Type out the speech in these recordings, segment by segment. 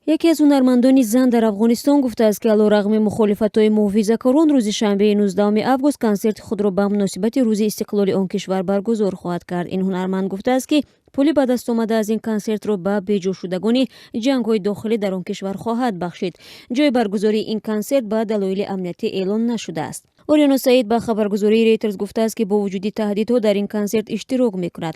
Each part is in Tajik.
Яке аз ҳунармандони зан дар Афғонистон гуфтааст, ки алорағми мухолифатҳои муҳофизакорон, рӯзи шанбеи 19 август консерти худро ба муносибати Рӯзи истиқлоли он кишвар баргузор хоҳад кард. Ин ҳунарманд гуфтааст, ки пули ба даст омада аз ин консертро ба беҷошудагони ҷангҳои дохилӣ дар он кишвар хоҳад бахшид. Ҷои баргузории ин консерт ба далоили амниятӣ эълон нашудааст. Ориёно Саид ба хабаргузории Рейтерс гуфтааст, ки бо вуҷуди таҳдидҳо дар ин консерт иштирок мекунад.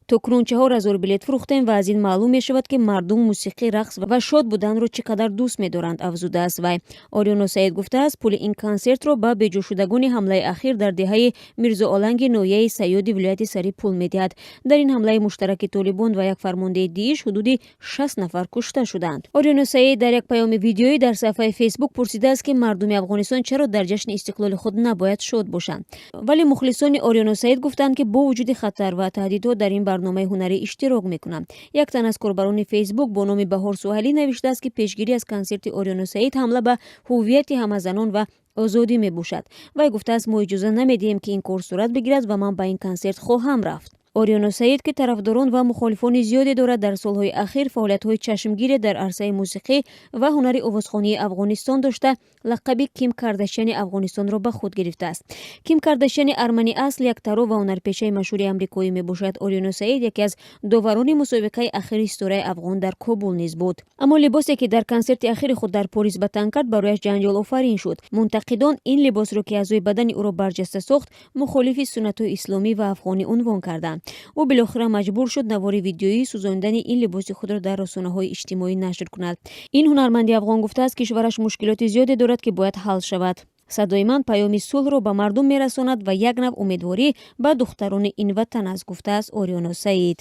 То кунун 4000 билет фурӯхтем ва аз ин маълум мешавад, ки мардум мусиқӣ, рақс ва шод буданро чӣ қадар дӯст медоранд, афзудааст вай. Ориёно Саид гуфтааст, пули ин консертро ба беҷошудагони ҳамлаи ахир дар деҳаи Мирзооланги ноҳияи Сайёди вилояти Сарипул медиҳад. Дар ин ҳамлаи муштараки Толибон ва як фармондеҳи ДИИШ ҳудуди 60 нафар кушта шуданд. Ориёно Саид дар як паёми видеоӣ дар саҳифаи Фейсбук пурсидааст, ки мардуми Афғонистон чаро дар ҷашни истиқлоли худ набояд шод бошанд. Вале мухлисони Ориёно Саид гуфтанд, ки бо вуҷуди хатар ва таҳдидҳо дар ин барномаи ҳунарӣ иштирок мекунанд. Як тан аз корбарони Фейсбук бо номи Баҳор Суҳалӣ навиштааст, ки пешгирӣ аз консерти Ориёно Саид ҳамла ба ҳуввияти ҳамазанон ва озодӣ мебошад. Вай гуфтааст: «Мо иҷоза намедиҳем, ки ин кор сурат бигирад, ва ман ба ин консерт хоҳам рафт». Ориёно Саид, ки тарафдорон ва мухолифони зиёде дорад, дар солҳои ахир фаъолиятҳои чашмгире дар арсаи мусиқӣ ва ҳунари овозхонии Афғонистон дошта, лақаби Ким Кардашяни Афғонистонро ба худ гирифтааст. Ким Кардашяни армани асл як тарроҳ ва ҳунарпешаи машҳури амрикоӣ мебошад. Ориёно Саид яке аз доварони мусобиқаи ахири Ситораи афғон дар Кобул низ буд. Аммо либосе, ки дар консерти ахири худ дар Порис ба тан кард, барояш ҷанҷолофарин шуд. Мунтақидон ин либосро, ки аъзои бадани ӯро барҷаста сохт, мухолифи суннатҳои исломӣ ва афғонӣ унвон карданд. Ӯ билохира маҷбур шуд навори видеоии сӯзондани ин либоси худро дар расонаҳои иҷтимоӣ нашр кунад. Ин ҳунарманди афғон гуфтааст, кишвараш мушкилоти зиёде дорад, ки бояд ҳал шавад. «Садои ман паёми сулҳро ба мардум мерасонад ва як нав умедворӣ ба духтарони ин ватан аст», гуфтааст Ориёно Саид.